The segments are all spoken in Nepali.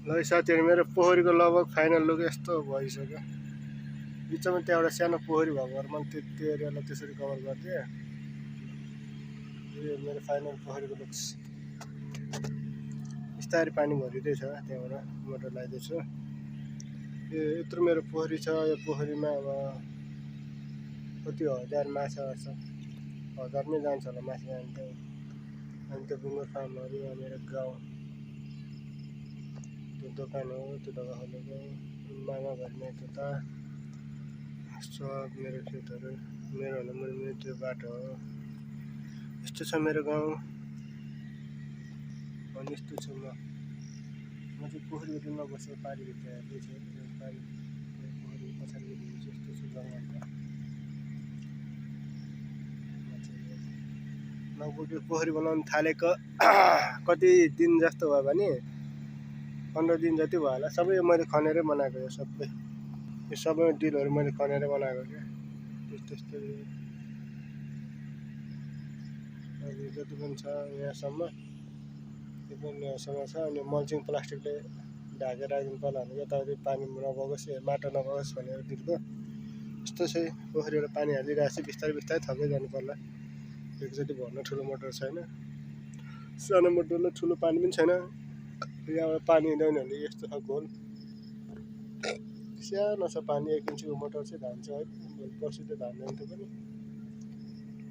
ल साथीहरु मेरो पोखरीको लगभग फाइनल लुक यस्तो भइसक्यो। बिचमा त्यहाँ एउटा सानो पोखरी भएको भएर मैले त्यो एरियालाई त्यसरी कभर गरिदिएँ। यो मेरो फाइनल पोखरीको लुक्स। बिस्तारै पानी भरिँदैछ, त्यहाँबाट मोटर लगाइदिएछु। यो यत्रो मेरो पोखरी छ। यो पोखरीमा अब कति हजार माछा छ, हजारमै जान्छ होला माछा जान्छ। अनि त्यो बुङ्गुर फार्महरू यहाँ मेरो गाउँ, त्यो दोकान हो, त्यो ढोका खोलेको मामा घरमा त्यता सब मेरो खेतहरू, मेरो भन्दा त्यो बाटो हो। यस्तो छ मेरो गाउँ। अनि यस्तो छु म चाहिँ पोखरीको डिलमा बसेर पारीभित्र हेर्दैछु। पारी पोखरी पछाडि यस्तो छु जङ्गलमा। लगभग यो पोखरी बनाउनु थालेको कति दिन जस्तो भयो भने 15 दिन जति भयो होला। सबै मैले खनेरै बनाएको। यो सबै डिलहरू मैले खनेरै बनाएको क्या। त्यस्तो अब जति पनि छ यहाँसम्म, यो पनि यहाँसम्म छ। अनि मल्चिङ प्लास्टिकले ढाकेर राखिदिनु पर्ला भनेको, यताउति पानी नबगोस्, माटो नबगोस् भनेर दिएको। यस्तो चाहिँ पोखरीबाट पानी हालिरहेको छु। बिस्तारै बिस्तारै थप्दै जानु पर्ला। एकचोटि भर्न ठुलो मोटर छैन, सानो मोटरले ठुलो पानी पनि छैन। यहाँबाट पानी हुँदैन भने यस्तो छ घोल, सानो छ पानी। 1 इन्चको मोटर चाहिँ धान्छ है। पर्सि त धान्दैन त्यो पनि।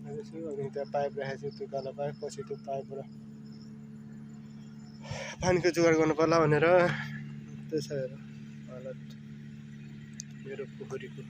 अनि त्यहाँ पाइप राखेको छु, त्यो कालो पाइप। पछि त्यो पाइपबाट पानीको जोगाड गर्नु पर्ला भनेर। त्यही छ हेर हालत मेरो पोखरीको।